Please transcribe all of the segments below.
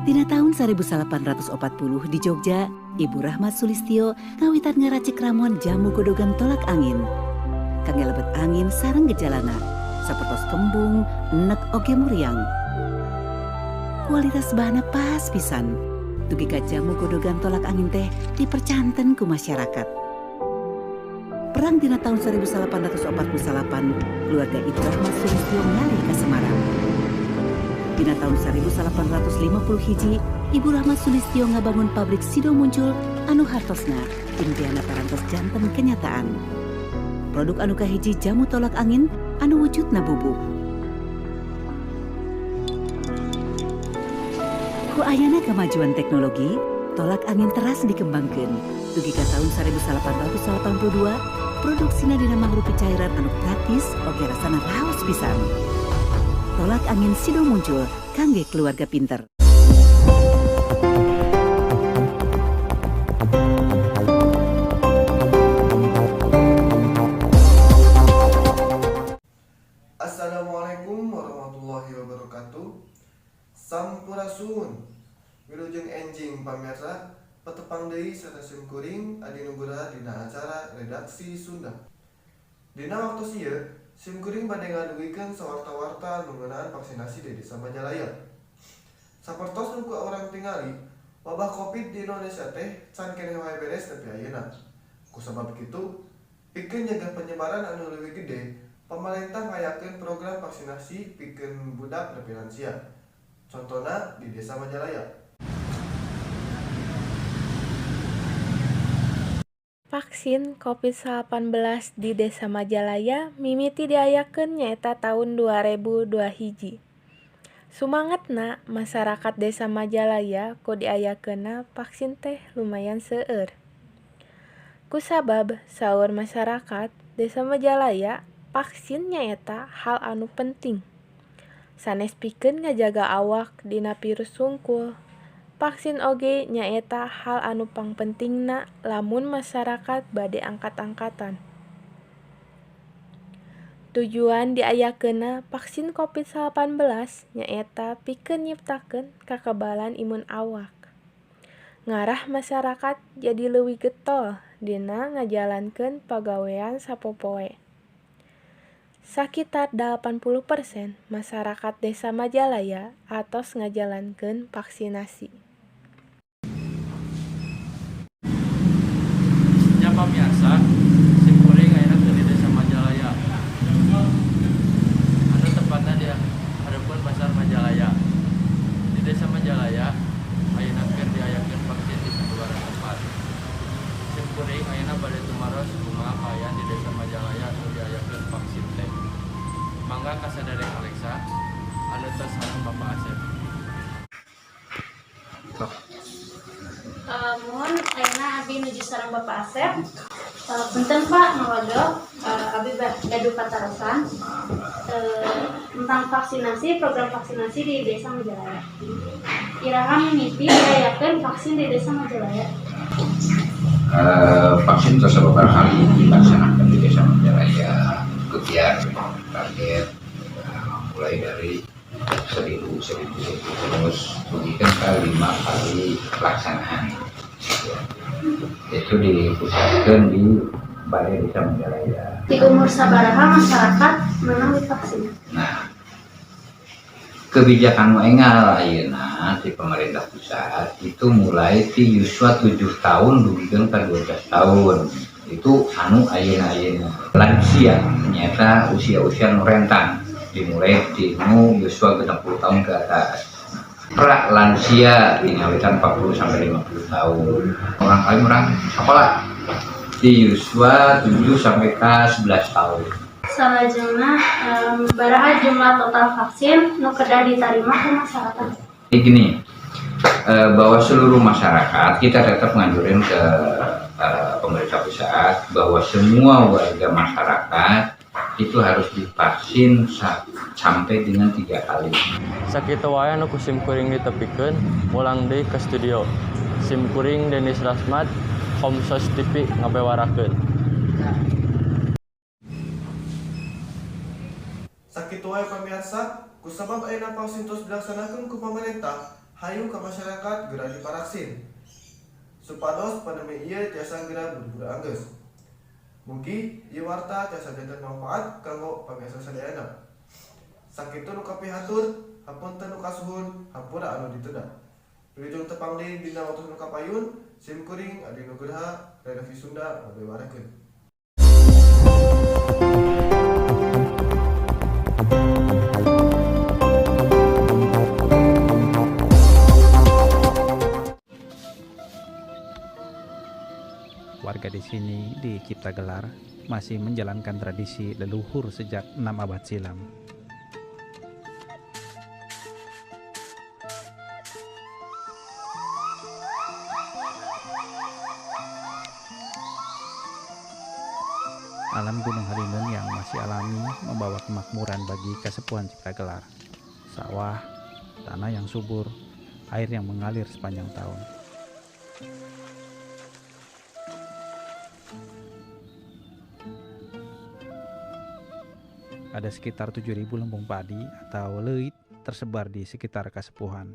Dina tahun 1840 di Jogja, Ibu Rahmat Sulistyo ngawitan ngaracik ramuan jamu godogan tolak angin. Kangge lebet angin sareng gejalana, sapertos kembung, enek oge muriang. Kualitas bahanna pas pisan. Dugi ka jamu godogan tolak angin teh dipercanten ku masyarakat. Perang dina tahun 1848, keluarga Ibu Rahmat Sulistyo ngalih ka Semarang. Dina tahun 1850 hiji, Ibu Rahmat Sulistyo ngabangun pabrik Sido Muncul anu hartosna impianna parantos janten kenyataan. Produk anu kahiji jamu tolak angin anu wujudna bubuk. Ku ayana kemajuan teknologi, tolak angin teras dikembangkan. Dugi ka tahun 1882, produksina dina mangrupi cairan anu praktis oge rasana raos pisan. Tolak angin Sido Muncul kangge keluarga pinter. Assalamualaikum warahmatullahi wabarakatuh. Sampurasun. Wilujeng enjing, pamirsa. Patepang deui sareng sim kuring, Adi Nugraha, dina acara Redaksi Sunda. Dina waktu ieu sim kuring bade ngadugikeun sawarta-warta ngeunaan vaksinasi di Desa Majalaya. Sapertos nu ku urang tingali, wabah Covid di Indonesia teh can keneh wae beres nepi ayeuna. Ku sabab kitu, pikeun nyegah penyebaran anu leuwih gede, pamarentah ngayakeun program vaksinasi pikeun budak nepi lansia. Contohna di Desa Majalaya. Vaksin COVID-19 di Desa Majalaya mimiti diayakeun nyaeta taun 2021. Sumangetna masyarakat Desa Majalaya ku diayakeunna vaksin teh lumayan seueur. Kusabab saur masyarakat Desa Majalaya, vaksin nyaeta hal anu penting. Sanes pikeun ngajaga awak dina virus hungkul. Vaksin oge nyaeta hal anu pangpentingna lamun masyarakat bade angkat-angkatan. Tujuan diayakeunna vaksin COVID-19 nyaeta pikeun nyiptakeun kakebalan imun awak. Ngarah masyarakat jadi leuwih getol dina ngajalankeun pagawean sapopoe. Sakitar 80% masyarakat Desa Majalaya atos ngajalankeun vaksinasi. Nya pamirsa, sim kuring ayeuna teh di Desa Majalaya. Anu tepatna di hareupeun Pasar Majalaya. Di Desa Majalaya ayeuna keur diayakeun vaksin di sababaraha tempat. Sim kuring ayeuna bade tumaros kumaha kaayaan di Desa Majalaya nu diayakeun vaksin teh. Mangga ka saderek Alexa anu tos sareng Bapak Asep. Mohon, ayeuna abi nuju sareng Bapak Asep. Punten, Pak, ngawagel, abi gaduh patarosan tentang vaksinasi, program vaksinasi di Desa Majalaya. Iraha mimiti diayakeun vaksin di Desa Majalaya? Vaksin terus beberapa kali dilaksanakan di Desa Majalaya, kegiatan target mulai dari 1000, 1000, 1000, terus begitu ke lima kali pelaksanaan ya. Itu dipusatkan di Balai Desa Majalaya. Di umur sabaraha masyarakat menang divaksin? Nah, kebijakan nu enggal ayeuna di pemerintah pusat itu mulai di yuswa 7 tahun dugikeun ka 12 tahun. Itu anu ayeuna-ayeuna. Lansia ternyata usia-usia nu rentan dimulai di nu yuswa 60 tahun ke atas. Pra lansia dingawitan 40 sampai 50 tahun. Orang kali orang sekolah di yuswa 7 sampai ke 11 tahun. Salajengna, baraha jumlah total vaksin nu kedah diterima ku masyarakat? Jadi gini, bahwa seluruh masyarakat kita tetap nganjurin ke pemerintah pusat bahwa semua warga masyarakat itu harus divaksin sampai dengan tiga kali. Sakitu wae anu ku sim kuring ditepikeun, mulang deui ke studio. Sim kuring Denis Rasmat, Komsos TV ngabewarakeun. Sakitu wae, pamirsa, kusabab ayeuna vaksin terus dilaksanakeun ku pamarentah, Hayu ka masyarakat geura diparaksin supados pandemi ieu tiasa geura buru-buru anggeus. Mugi ieu warta tiasa janten manfaat kanggo pamirsa sadayana. Sakitu nu kapihatur, hapunten nu kasuhun, hampura anu diteda. Wilujeng tepang deui dina waktu nu kapayun, sim kuring Adi Nugraha, Redaksi Sunda ngabewarkeun. Warga di sini di Ciptagelar masih menjalankan tradisi leluhur sejak 6 abad silam. Alam Gunung Halimun yang masih alami membawa kemakmuran bagi Kasepuhan Ciptagelar. Sawah, tanah yang subur, air yang mengalir sepanjang tahun. Ada sekitar 7.000 lumbung padi atau leuit tersebar di sekitar Kasepuhan.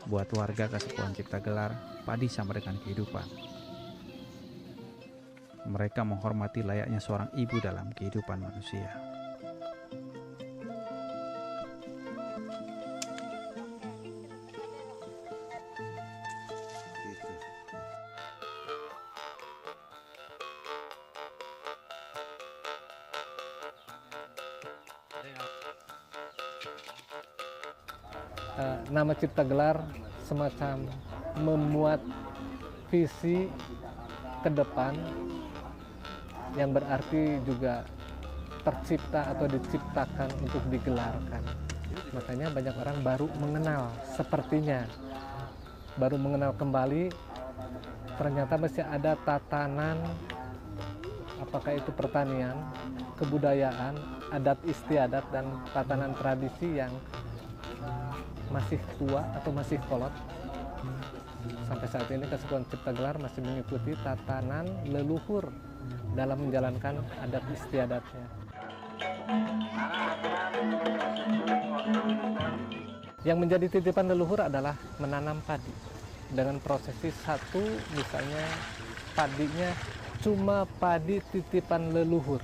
Buat warga Kasepuhan Ciptagelar, padi sama dengan kehidupan. Mereka menghormati layaknya seorang ibu dalam kehidupan manusia. Nama Ciptagelar semacam memuat visi ke depan yang berarti juga tercipta atau diciptakan untuk digelarkan. Makanya banyak orang baru mengenal, sepertinya baru mengenal kembali, ternyata masih ada tatanan, apakah itu pertanian, kebudayaan, adat istiadat, dan tatanan tradisi yang masih tua atau masih kolot. Sampai saat ini Kasepuhan Ciptagelar masih mengikuti tatanan leluhur dalam menjalankan adat istiadatnya. Yang menjadi titipan leluhur adalah menanam padi. Dengan prosesi satu, misalnya padinya cuma padi titipan leluhur.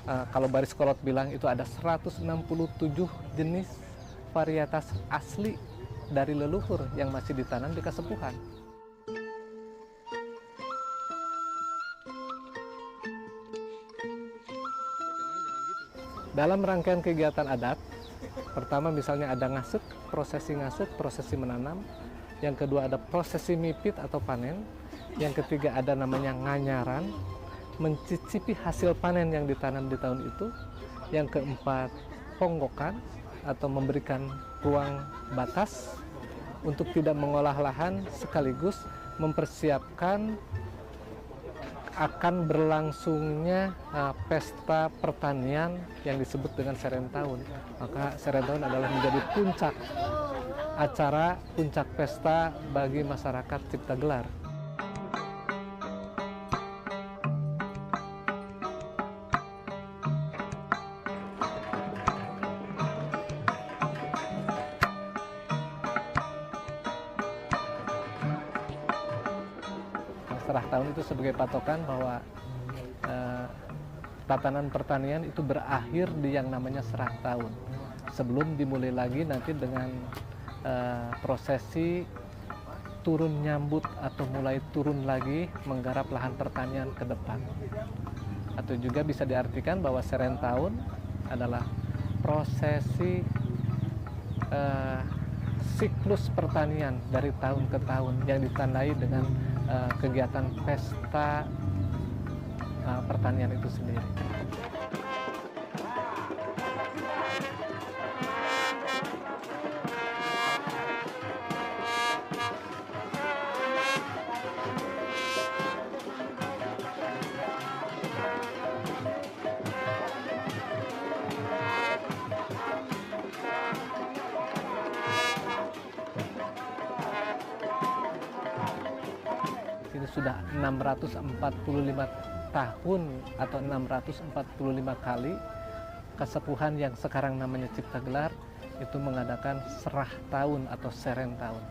Kalau Baris Kolot bilang itu ada 167 jenis varietas asli dari leluhur yang masih ditanam di Kasepuhan. Dalam rangkaian kegiatan adat, pertama misalnya ada ngasek, prosesi menanam. Yang kedua ada prosesi mipit atau panen. Yang ketiga ada namanya nganyaran, mencicipi hasil panen yang ditanam di tahun itu. Yang keempat, ponggokan atau memberikan ruang batas untuk tidak mengolah lahan sekaligus mempersiapkan akan berlangsungnya pesta pertanian yang disebut dengan Seren Taun. Maka Seren Taun adalah menjadi puncak acara, puncak pesta bagi masyarakat Ciptagelar. Serah tahun itu sebagai patokan bahwa tatanan pertanian itu berakhir di yang namanya serah tahun. Sebelum dimulai lagi nanti dengan prosesi turun nyambut atau mulai turun lagi menggarap lahan pertanian ke depan. Atau juga bisa diartikan bahwa Seren Taun adalah prosesi siklus pertanian dari tahun ke tahun yang ditandai dengan kegiatan pesta pertanian itu sendiri. Sudah 645 tahun atau 645 kali Kasepuhan yang sekarang namanya Ciptagelar itu mengadakan serah tahun atau seren tahun.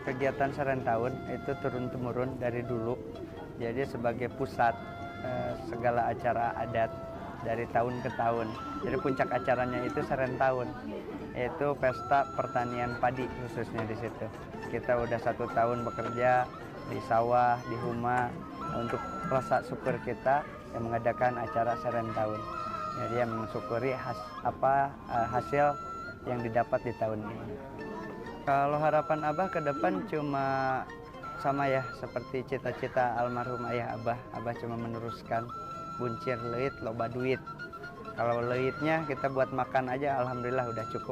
Kegiatan seren tahun itu turun-temurun dari dulu, jadi sebagai pusat segala acara adat dari tahun ke tahun. Jadi puncak acaranya itu seren tahun, yaitu pesta pertanian padi khususnya di situ. Kita udah 1 tahun bekerja di sawah, di huma, untuk rasa syukur kita yang mengadakan acara seren tahun. Jadi yang mensyukuri hasil yang didapat di tahun ini. Kalau harapan Abah ke depan cuma sama ya, seperti cita-cita almarhum ayah Abah. Abah cuma meneruskan buncir leuit loba duit. Kalau leuitnya kita buat makan aja, alhamdulillah udah cukup.